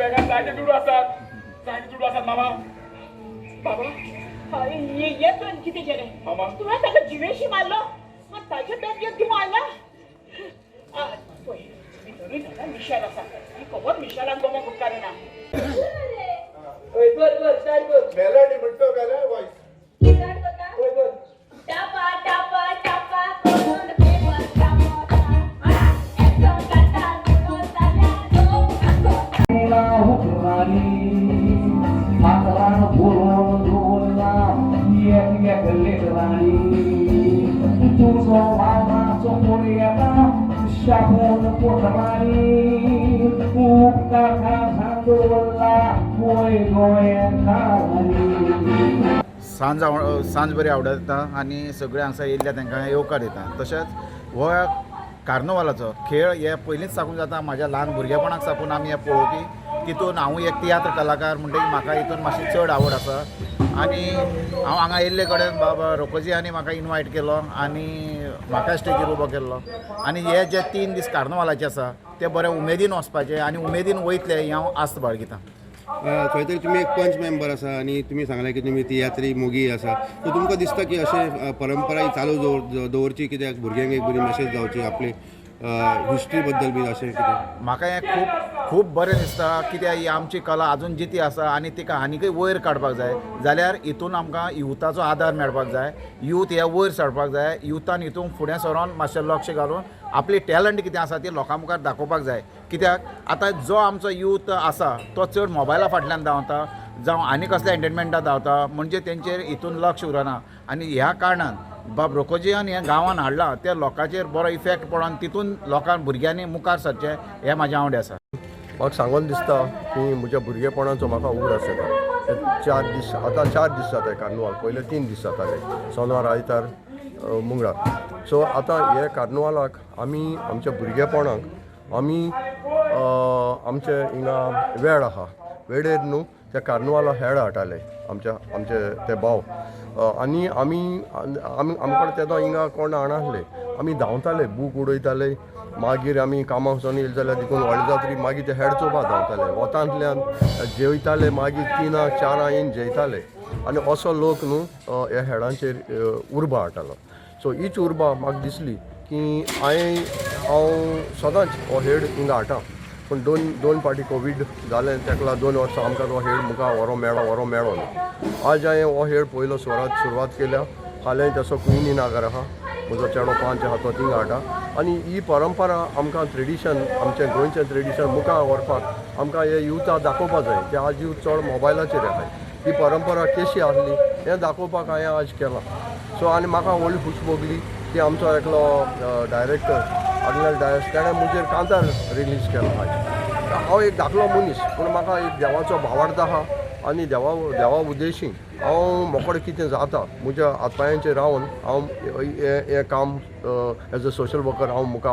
बॅगान जायते दुडू आसात, जायते दुडू आसात मामा. बाबा हे तुवें कितें केलें? तुवें ताका जिवेशी मारलो, ताचे बॅग तूं मारला. पळय भितरूय दादा मिशेल आसा, ही खबर मिशेलान गोमोक उपकारना. बर बर स्टार्ट कर. मेलोडी म्हणतो काय वॉइस? स्टार्ट करता. टापा टापा टापा करून पेपर टापा एकटो काटा गुणो जाल्या लोक फातरान भरून दवरला एक एक लेकरांनी. तुजो वावराचो कोण येता शाबून पोटरांनी. उपकार दवरला गोंय गोंयकारांनी. सांज सांज बरी आवडटा आनी सगळे हांगसर येयल्ल्या तांकां येवकार दिता. तशेंच हो कार्नवालाचो खेळ हे पयलींच साकून जाता. म्हाज्या ल्हान भुरगेपणाक साकून आमी हे पळोवपी. तितून हांवूय एक तियात्र कलाकार म्हणटकीर म्हाका हितून मातशी चड आवड आसा. आनी हांव हांगा येयल्ले कडेन बाबा रोकोजी म्हाका इनवायट केलो आनी म्हाका स्टेजीर उबो केल्लो. आनी हे जे 3 दीस कार्नवालाचे आसा ते बरे उमेदीन वचपाचे आनी उमेदीन वयतले ही हांव आस्त बाळगितां. खंय तरी तुमी एक पंच मेंबर आसा आनी तुमी सांगलें की तुमी तियात्री मोगी आसा, सो तुमकां दिसता की अशें परंपरा ही चालू दवरची कित्याक भुरग्यांक एक बरी मेसेज जावची आपली हिस्ट्री बद्दल बी अशें कितें? म्हाका हें खूब खूब बरें दिसता कित्याक ही आमची कला आजून जिती आसा आनी तिका आनीकय वयर काडपाक जाय जाल्यार हितून आमकां युथाचो आदार मेळपाक जाय. यूथ हे वयर सरपाक जाय. युथान हितून फुडें सरोन मातशें लक्ष घालून आपली टॅलंट कितें आसा ती लोकां मुखार दाखोवपाक जाय. कित्याक आतां जो आमचो यूथ आसा तो चड मोबायला फाटल्यान धांवता जावं आनी कसल्या एंटरटेनमेंटाक धांवता, म्हणजे तेंचेर हितून लक्ष उरना. आनी ह्या कारणान बाब रोकोजियान हें गांवान हाडलां ते लोकांचेर बरो इफेक्ट पडोन तितून लोकांक भुरग्यांनी मुखार सरचें हें म्हाजें आवडे आसा. म्हाका सांगोन दिसता की म्हज्या भुरगेपणाचो म्हाका उगडास येता. 4 दीस आतां 4 दीस जाता कार्निवाल, पयले 3 दीस जाताले, सोनवार आयतार मंगळार. सो आतां हे कार्निवालाक आमी आमच्या भुरगेपणाक आमी आमचे हिंगा वेळ आहा, वेळेर न्हू त्या कार्निवाला हेड हाडटाले आमच्या आमचे ते भाव. आनी आमी आमी आमकां तेदो हिंगा कोण हाणासले, आमी धांवताले, बूक उडयताले. मागीर आमी कामाक वचोन येयले जाल्यार देखून व्हडले जात्री मागीर ते हेड चोवपा धांवताले, वतांतल्यान जेवताले, मागीर 3 4 येवन जेयताले. आनी असो लोक न्हू ह्या हेडांचेर उर्बा हाडटालो. सो हीच उर्बा म्हाका दिसली की हांवें हांव सदांच हो हेड हिंगा हाडटा. पूण दोन पाटी कोवीड जालें तेका लागून 2 वर्सां आमकां तो हेड मुखार व्हरो मेळो न्हू. आज हांवें हो हेड पयलो सुरवात केल्या. फाल्यां तसो क्विनी नागर आहा, म्हजो चेडो 5 आहा तो थिंगा हाडटा. आनी ही परंपरा आमकां ट्रेडिशन आमचें गोंयचें ट्रेडिशन मुखार व्हरपाक आमकां हे युथा दाखोवपा जाय. ते आज यूथ चड मोबायलाचेर आहाय, ही परंपरा कशी आसली हें दाखोवपाक हांवें आज केलां. सो आनी म्हाका व्हडली खुश भोगली की आमचो एकलो डायरेक्टर आर्नेल डायस तेणें म्हजेर कांतार रिलीज केलो. आज हांव एक धाकलो मनीस पूण म्हाका एक देवाचो भावार्थ आहा आनी देवा उद्देशी हांव मोकडे कितें जाता म्हज्या हात पांयांचेर रावन हांव हें काम एज अ सोशल वर्कर हांव मुखार